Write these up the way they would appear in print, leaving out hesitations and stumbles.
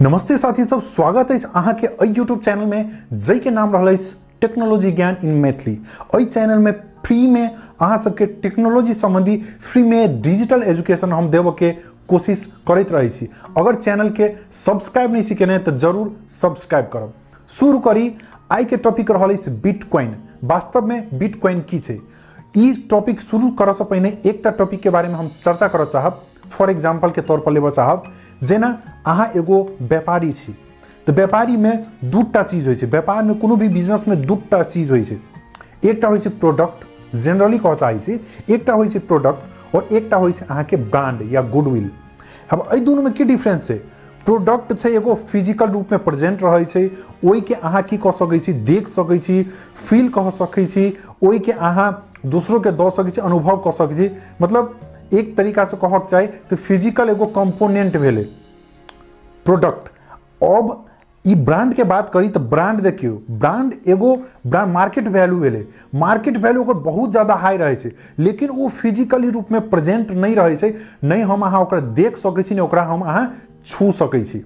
नमस्ते साथी सब, स्वागत है अहाँ के एहि यूट्यूब चैनल में जाहि के नाम रहल टेक्नोलॉजी ज्ञान इन मैथिली। एहि चैनल में फ्री में अहाँ सबके टेक्नोलॉजी संबंधी फ्री में डिजिटल एजुकेशन हम देव के कोशिश करैत रहै छी। अगर चैनल के सब्सक्राइब नहीं केने तो जरूर सब्सक्राइब करब। शुरू करी आइ के टॉपिक रहल अछि बिटकॉइन। वास्तव में बिटकॉइन की छै, ई टॉपिक शुरू करऽ से पहिने एकटा टॉपिक के बारे में हम चर्चा करऽ चाहब। फॉर एग्जाम्पल के तौर पर लेबऽ चाहब, जेना अहाँ एगो व्यापारी छी तो व्यापारी में दूटा चीज होइ छै। व्यापार में कोनो भी बिजनेस में दूटा चीज होइ छै, एकटा होइ छै प्रोडक्ट, जेनरली कहऽ चाहै छी एकटा होइ छै प्रोडक्ट और एकटा होइ छै अहाँके ब्रांड या गुडविल। अब एहि दुनूमे की डिफरेंस छै? प्रोडक्ट छै एगो फिजिकल रूप में प्रेजेंट रहै छै, ओहिके अहाँ की कऽ सकै छी, देख सकै छी, फील कऽ सकै छी, ओहिके अहाँ दोसरोके दऽ सकै छी, अनुभव कऽ सकै छी। मतलब एक तरीका से कहक चाही तो फिजिकल एगो कंपोनेंट भेलै प्रोडक्ट। अब ई ब्रांड के बात करी तो ब्रांड देखियौ, ब्रांड एगो ब्रांड मार्केट वैल्यू भेलै, मार्केट वैल्यू ओकर बहुत ज़्यादा हाई रहै छै, लेकिन ओ फिजिकली रूप में प्रेजेंट नहीं रहै छै, नहीं हम अहाँ ओकरा देख सकै छी, नहीं ओकरा हम अहाँ छू सकै छी।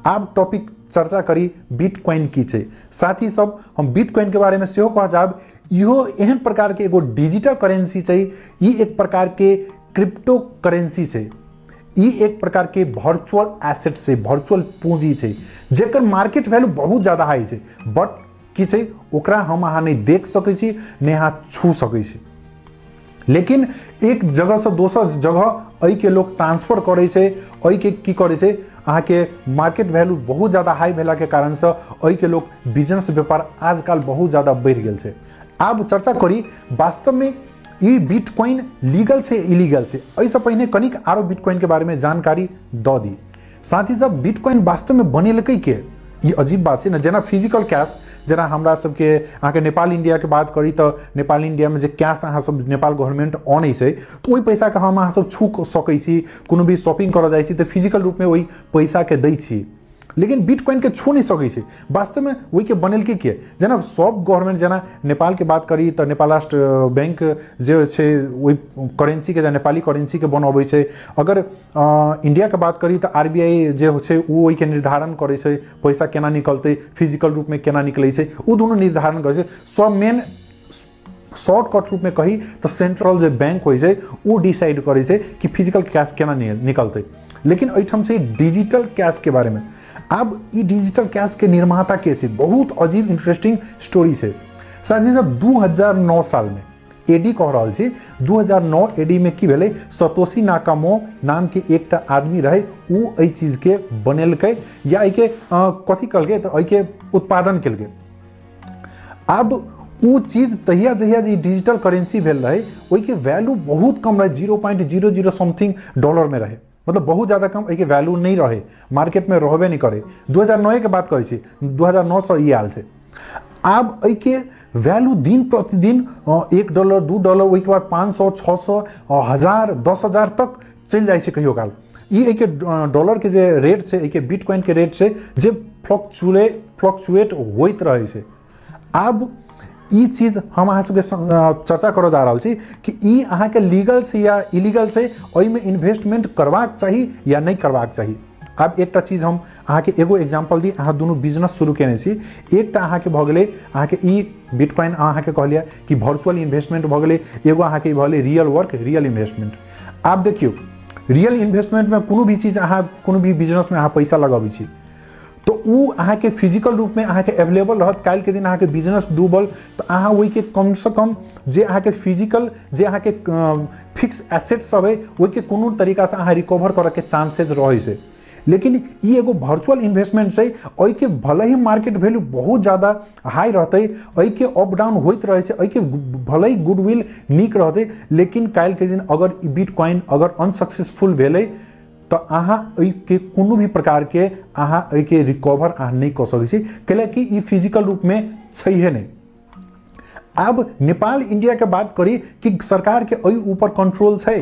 आब टॉपिक चर्चा करी बिटकॉइन की छै। साथी सब, हम बिटकॉइन के बारे में सेहो कह जाब, इहो एहन प्रकार के एगो डिजिटल करेंसी छै, ई एक प्रकार के क्रिप्टो करेंसी छै, ई एक प्रकार के वर्चुअल एसेट छै, वर्चुअल पूंजी छै, जेकर मार्केट वैल्यू बहुत ज़्यादा हाई छै, बट की छै ओकरा हम अहाँ नहीं देख सकै छी, नहीं अहाँ छू सकै छी। लेकिन एक जगह से दोसर जगह एहिके लोग ट्रांसफर करै छै, एहिके की करै छै, अहाँके मार्केट वैल्यू बहुत ज़्यादा हाई भेला के कारण से एहिके लोग बिजनेस व्यापार आजकल बहुत ज़्यादा बढ़ि गेल छै। आब चर्चा करी वास्तव में ई बिटकॉइन लीगल छै इलीगल छै। एहिसँ पहिने कनिक आरो बिटकॉइन के बारे में जानकारी दऽ दी। साथी सब, बिटकॉइन वास्तव में बनेलकै के, ई अजीब बात छै ने। जेना फिजिकल कैश, जेना हमरा सबके अहाँके नेपाल इंडिया के बात करी तो नेपाल इंडिया में जे कैश अहाँ सब नेपाल गवर्नमेंट अनै छै तो ओहि पैसाके हम अहाँ सब छू सकै छी, कोनो भी शॉपिंग करऽ जाइ छी तऽ फिजिकल रूपमे ओहि पैसाके दै छी, लेकिन बिटकॉइन के छू नहीं सकै छै। वास्तव में ओहिके बनेलकै के, जेना सब गवर्नमेंट, जेना नेपाल के बात करी तऽ नेपाल राष्ट्र बैंक जे छै ओहि करेंसी के, नेपाली करेंसी के बनबै छै। अगर इंडिया के बात करी तऽ आरबीआई जे छै ओ ओहिके निर्धारण करै छै, पैसा केना निकलतै, फिजिकल रूप में केना निकलै छै, ओ दुनू निर्धारण करै छै। सब मेन शॉर्टकट रूप में कही तो सेंट्रल जे बैंक होइ छै ओ डिसाइड करै छै कि फिजिकल कैश केना निकलतै। लेकिन एहिठाम छै डिजिटल कैश के बारे में। आब ई डिजिटल कैश के निर्माता के छै, बहुत अजीब इंटरेस्टिंग स्टोरी छै। साथी सब, 2009 साल में एडी कह रहल छी, 2009 एडी में की भेलै, सतोशी नाकामो नाम के एकटा आदमी रहै, ओ एहि चीज के बनेलकै या एहिके कथी कहलकै तऽ एहिके उत्पादन केलकै। आब ओ चीज तहिया जहिया जे डिजिटल करेंसी भेल रहै ओहिके वैल्यू बहुत कम रहै, 0.00 समथिंग डॉलर में रहै, मतलब बहुत ज़्यादा कम एहिके वैल्यू नहीं रहे, मार्केट में रहबे नहीं करे। 2009 के बात करै छी, 2009 से ई आयल छै। आब एहिके वैल्यू दिन प्रतिदिन $1 $2, ओहिके बाद 500 600 1000 10,000 तक चलि जाइ छै कहियो काल। ई एहिके डॉलर के जे रेट छै, एहिके बिटकॉइन के रेट छै जे फ्लक्चुएट होइत रहै छै। आब ई चीज हम अहाँ सबके चर्चा करऽ जा रहल छी कि ई अहाँके लीगल छै या इलीगल छै, ओहिमे इन्वेस्टमेंट करबाक चाही या नहि करबाक चाही। आब एकटा चीज हम अहाँके एगो एग्जाम्पल दी, अहाँ दुनू बिजनेस शुरू केने छी, एकटा अहाँके भऽ गेलै अहाँके ई बिटकॉइन अहाँके कहलियै कि वर्चुअल इन्वेस्टमेंट भऽ गेलै, एगो अहाँके ई भऽ गेलै रियल वर्क रियल इन्वेस्टमेंट। आब देखियौ, रियल इन्वेस्टमेंटमे कोनो भी चीज अहाँ कोनो भी बिजनेसमे अहाँ पैसा लगाबै छी तो ओ अहाँके फिजिकल रूप में अहाँके अवेलेबल रहत। काल्हि के दिन अहाँके बिजनेस डूबल तो अहाँ ओहिके कम से कम जे अहाँके फिजिकल जे अहाँके फिक्स एसेट सब है ओहिके कोनो तरीकासँ अहाँ रिकवर करऽके चांसेज रहै छै। लेकिन ई एगो वर्चुअल इन्वेस्टमेंट छै, एहिके भले ही मार्केट वैल्यू बहुत ज़्यादा हाई रहतै, एहिके अप डाउन होइत रहै छै, एहिके भले ही गुडविल नीक रहतै, लेकिन काल्हि के दिन अगर ई बिटकॉइन अगर अनसक्सेसफुल भेलै तो अहाँ एहिके कोनो भी प्रकारके अहाँ एहिके रिकवर अहाँ नहि कऽ सकै छी, कैलाकि ई फिजिकल रूपमे छैहे नहि। आब नेपाल इंडिया के बात करी कि सरकार के एहि ऊपर कंट्रोल छै।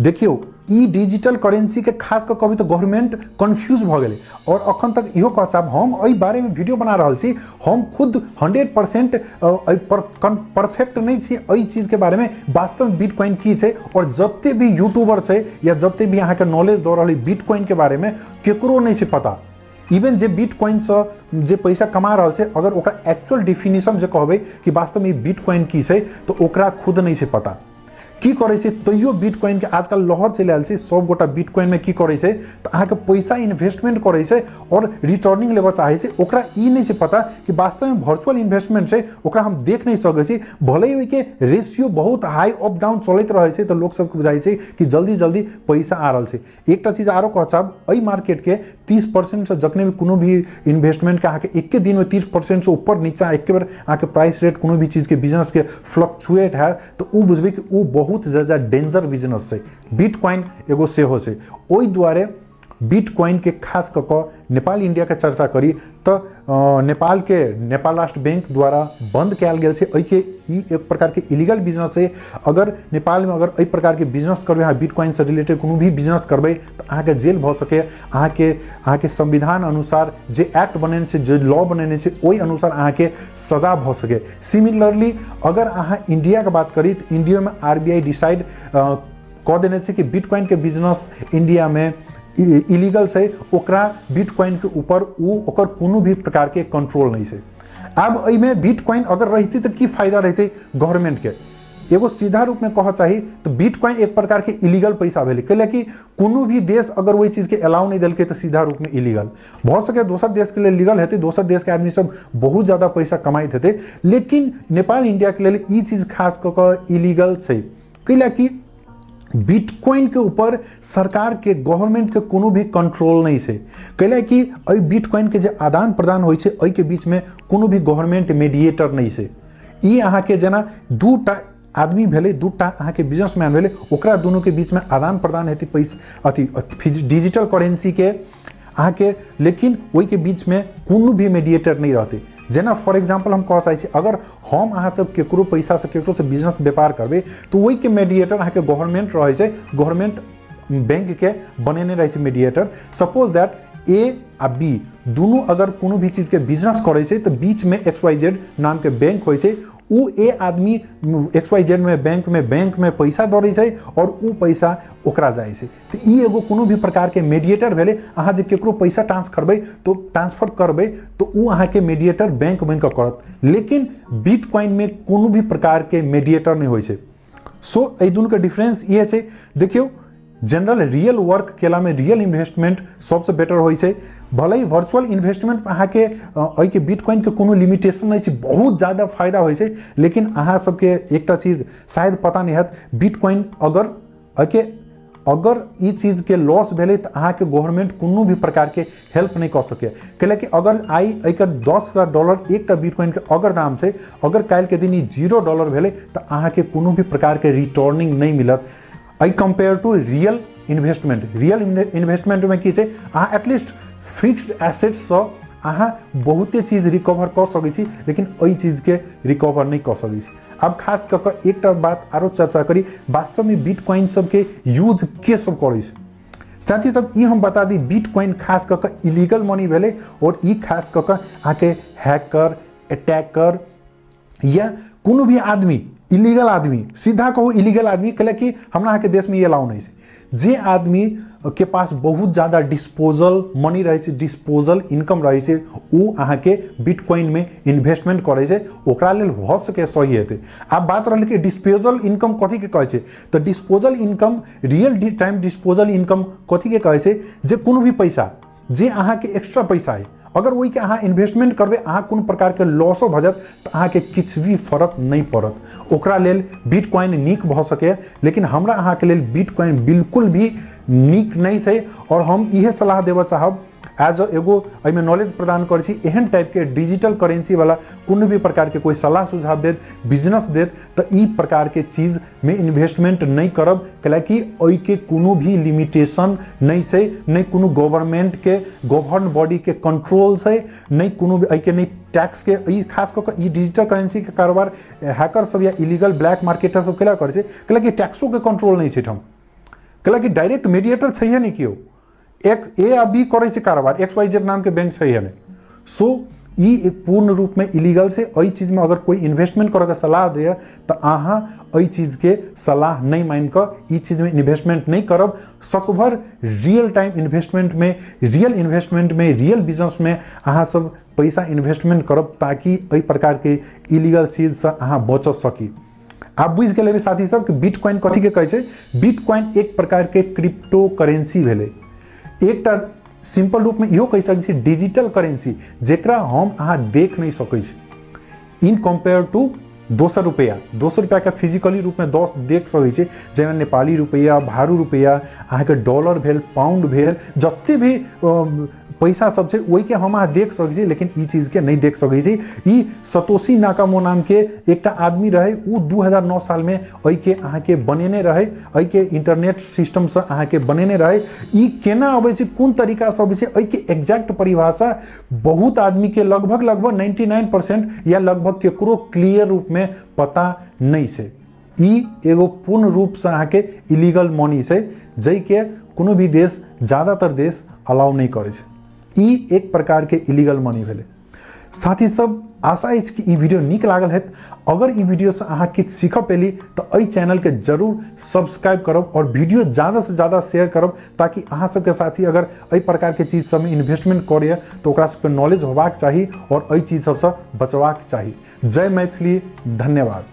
देखियौ, ई डिजिटल करेंसी के खास कऽ कहबै तऽ गवर्नमेंट कन्फ्यूज भऽ गेलै। और अखन तक इहो कह चाहब, हम एहि बारेमे वीडियो बना रहल छी, हम खुद 100% एहि पर परफेक्ट नहि छी एहि चीजके बारेमे, वास्तवमे बिटकॉइन की छै। और जते भी यूट्यूबर छै या जते भी अहाँके नॉलेज दऽ रहल बिटकॉइनके बारेमे, केकरो नहि छै पता। इवन जे बिटकॉइनसँ जे पैसा कमा रहल छै, अगर ओकरा एक्चुअल डिफिनेशन जे कहबै कि वास्तवमे ई बिटकॉइन की छै, तऽ ओकरा खुद नहि छै पता की करै छै। तैयो बिटकॉइनके आजकल लहर चलि आयल छै, सब गोटा बिटकॉइनमे की करै छै तऽ अहाँके पैसा इन्वेस्टमेंट करै छै और रिटर्निंग लेबऽ चाहै छै। ओकरा ई नहि छै पता कि वास्तवमे वर्चुअल इन्वेस्टमेंट छै, ओकरा हम देख नहि सकै छी। भले ही ओहिके रेशियो बहुत हाई अप डाउन चलैत रहै छै, तऽ लोक सबके बुझाइ छै कि जल्दी जल्दी पैसा आ रहल छै। एकटा चीज आरो कह चाहब, एहि मार्केटके 30%सँ जखने भी कोनो भी इन्वेस्टमेंटके अहाँके एके दिनमे 30%सँ ऊपर नीचा एके बेर अहाँके प्राइस रेट कोनो भी चीजके बिजनेसके फ्लक्चुएट हैत, तऽ ओ बुझबै कि ओ बहुत ज्यादा डेंजर बिजनेस छै। बिटकॉइन एगो सेहो छै। ओहि दुआरे बिटकॉइन के खास कऽ कऽ नेपाल इंडिया के चर्चा करी तऽ नेपाल के नेपाल राष्ट्र बैंक द्वारा बंद कयल गेल छै। एहिके ई एक प्रकार के इलीगल बिजनेस छै। अगर नेपाल में अगर एहि प्रकार के बिजनेस करबै, अहाँ बिटकॉइन से रिलेटेड कोनो भी बिजनेस करबै तऽ अहाँके जेल भऽ सकैए। अहाँके संविधान अनुसार जे एक्ट बनेने छै, जे लॉ बनेने छै, ओहि अनुसार अहाँके सजा भऽ सकैए। सिमिलरली अगर अहाँ इंडिया के बात करी तऽ इंडिया में आरबीआई डिसाइड कऽ देने छै कि बिटकॉइन के बिजनेस इंडिया में इलीगल छै। ओकरा बिटकॉइन के ऊपर ओकर कोनो भी प्रकार के कंट्रोल नहीं छै। आब एहिमे बिटकॉइन अगर रहितै तऽ की फायदा रहितै गवर्नमेंट के? एगो सीधा रूप में कह चाही तो बिटकॉइन एक प्रकार के इलीगल पैसा भेलै, कैलाकि कोनो भी देश अगर ओहि चीज़ के अलाउ नहीं देलकै तऽ सीधा रूप में इलीगल भऽ सकै। दोसर देश के लेल लीगल हेतै, दोसर देश के आदमी सब बहुत ज़्यादा पैसा कमाइत हेतै, लेकिन नेपाल इंडिया के लेल ई चीज़ खास कऽ कऽ इलीगल छै। कैलाकि बिटकॉइन के ऊपर सरकार के गवर्नमेंट के कोनो भी कंट्रोल नहीं छै। कैलाकि एहि बिटकॉइन के जे आदान प्रदान होइ छै एहि के बीच में कोनो भी गवर्नमेंट मीडिएटर नहीं छै। ई अहाँके जेना दूटा आदमी भेलै, दूटा अहाँके बिजनेसमैन भेलै, ओकरा दुनू के बीच में आदान प्रदान हेतै पैसा अथी डिजिटल करेंसी के अहाँके, लेकिन ओहिके बीच में कोनो भी मीडिएटर नहीं रहतै। जेना फॉर एग्जाम्पल हम कह चाहै छी, अगर हम अहाँ सब केकरो पैसा से केकरो से बिजनेस व्यापार करबै तऽ ओहिके मीडिएटर अहाँके गवर्नमेंट रहै छै, गवर्नमेंट बैंक के बनेने रहै छै मीडिएटर। सपोज that ए आ बी दुनू अगर कोनो भी चीज़ के बिजनेस करै छै तऽ बीच में एक्स वाई जेड नाम के बैंक होइ छै। उ ए आदमी एक्स वाई जेड में बैंक में पैसा दऽ दै छै और उ पैसा ओकरा जाइ छै। तऽ ई एगो कोनो भी प्रकार के मीडिएटर भेलै। अहाँ जे केकरो पैसा ट्रांसफर करबै तऽ उ अहाँके मीडिएटर बैंक बनि कऽ करत, लेकिन बिटकॉइन में कोनो भी प्रकार के मीडिएटर नहि होइ छै। सो एहि दुनूके डिफरेंस इएह छै। देखियौ, जनरल रियल वर्क केला में रियल इन्वेस्टमेंट सबसे बेटर होइ छै। भले ही वर्चुअल इन्वेस्टमेंट अहाँके एहिके बिटकॉइन के कोनो लिमिटेशन नहीं छै, बहुत ज़्यादा फायदा होइ छै, लेकिन अहाँ सबके एकटा चीज शायद पता नहीं हैत, बिटकॉइन अगर एहिके अगर ई चीज़ के लॉस भेलै तऽ अहाँके गवर्नमेंट कोनो भी प्रकार के हेल्प नहीं कऽ सकैए। कैलाकि अगर आइ एकर $10,000 एकटा बिटकॉइन के अगर दाम छै, अगर काल्हिके दिन ई $0 भेलै तऽ अहाँके कोनो भी प्रकार के रिटर्निंग नहीं मिलत। एहि compare to real investment, real investment में की छै, अहाँ एटलीस्ट फिक्स्ड एसेट्ससँ अहाँ बहुते चीज रिकवर कऽ सकै छी, लेकिन एहि चीज़के रिकवर नहीं कऽ सकै छी। आब खास कऽ कऽ एकटा बात आरो चर्चा करी, वास्तवमे बिटकॉइन सबके यूज के सब करै छै। साथी सब ई हम बता दी, बिटकॉइन खास कऽ कऽ इलीगल मनी भेलै और ई खास कऽ कऽ अहाँके हैकर, अटैकर या कोनो भी आदमी, इलीगल आदमी, सीधा कहू इलीगल आदमी, कैलाकि हमरा अहाँके देशमे ई अलाउ नहीं छै। जे आदमी के पास बहुत ज़्यादा डिस्पोजल मनी रहै छै, डिस्पोजल इनकम रहै छै, उ अहाँके बिटकॉइन में इन्वेस्टमेंट करै छै, ओकरा लेल भऽ सकै सही हेतै। आब बात रहलै कि डिस्पोजल इनकम कथीके कहै छै, तऽ disposal income real time disposal income कथीके कहै छै, जे कोनो भी पैसा जे अहाँके एक्स्ट्रा पैसा है, अगर ओहिके अहाँ इन्वेस्टमेंट करबै, अहाँ कोनो प्रकारके लॉसो भऽ जायत तऽ अहाँके किछु भी फर्क नहीं पड़त। ओकरा लेल बिटकॉइन नीक भऽ सकैए, लेकिन हमरा अहाँके लेल बिटकॉइन बिल्कुल भी नीक नहीं छै। और हम इहे सलाह देबऽ चाहब, एज एगो एहिमे नॉलेज प्रदान करै छी, एहन टाइपके डिजिटल करेंसी वाला कोनो भी प्रकारके कोई सलाह सुझाव देत, बिजनेस देत, तऽ ई प्रकारके चीजमे इन्वेस्टमेंट नहीं करब, कैलाकि एहिके कोनो भी लिमिटेशन नहीं छै, नहि कोनो गवर्नमेंट के गवर्न बॉडी के कंट्रोल छै, नहि कोनो भी एहिके नहि टैक्स के। ई खास कऽ कऽ ई डिजिटल करेंसी के कारोबार हैकर सब या इलीगल ब्लैक मार्केटर सब केला करै छै, कैलाकि टैक्सो के कंट्रोल नहीं छै एहिठाम। कैलाकि डायरेक्ट मीडिएटर छैहे नहि केओ, एक्स ए आ बी करै छै कारोबार, एक्स वाई जेड नामके बैंक छैहे नहि। सो ई एक पूर्ण रूपमे इलीगल छै। एहि चीजमे अगर कोई इन्वेस्टमेंट करऽके सलाह दैए तऽ अहाँ एहि चीजके सलाह नहि मानिकऽ ई चीजमे इन्वेस्टमेंट नहि करब। सकभर रियल टाइम इन्वेस्टमेंटमे, रियल इन्वेस्टमेंटमे, रियल बिजनेसमे अहाँ सब पैसा इन्वेस्टमेंट करब ताकि एहि प्रकारके इलीगल चीजसँ अहाँ बच सकी। आप बुझि गेल हेबै साथी सब कि बिटकॉइन कथीके कहै छै। बिटकॉइन एक प्रकारके क्रिप्टो करेंसी भेलै, एकटा सिंपल रूप में इहो कहि सकै छी डिजिटल करेंसी, जेकरा हम अहाँ देख नहीं सकै छी इन कम्पेयर टू दोसर रुपैआ। दोसर रुपैआके फिजिकली रूपमे देख सकै छी, जाहिमे नेपाली रुपैआ, भारू रुपैआ, अहाँके डॉलर भेल, पाउंड भेल, जते भी पैसा सब छै ओहिके हम अहाँ देख सकै छी, लेकिन ई चीजके नहि देख सकै छी। ई सतोशी नाकामो नामके एकटा आदमी रहै, ओ 2009 सालमे एहिके अहाँके बनेने रहै, एहिके इंटरनेट सिस्टमसँ अहाँके बनेने रहै। ई केना अबै छै, कोन तरीकासँ अबै छै, एहिके एग्जैक्ट परिभाषा बहुत आदमीके लगभग लगभग 99% या लगभग केकरो क्लियर रूपमे पता नहि छै। ई एगो पूर्ण रूपसँ अहाँके इलीगल मनी छै, जाहिके कोनो भी देश, ज़्यादातर देश अलाउ नहि करै छै। ई एक प्रकार के इलीगल मनी भेलै। साथी सब, आशा अछि कि ई वीडियो नीक लागल हैत। अगर ई वीडियोसँ अहाँ किछु सीख पेली तऽ एहि चैनलके जरूर सब्सक्राइब करब और वीडियो ज़्यादा से ज़्यादा शेयर करब, ताकि अहाँ सबके साथी अगर एहि प्रकारके चीज सबमे इन्वेस्टमेंट करैए तऽ ओकरा सबके नॉलेज होबाक चाही और एहि चीज सबसँ बचबाक चाही। जय मैथिली, धन्यवाद।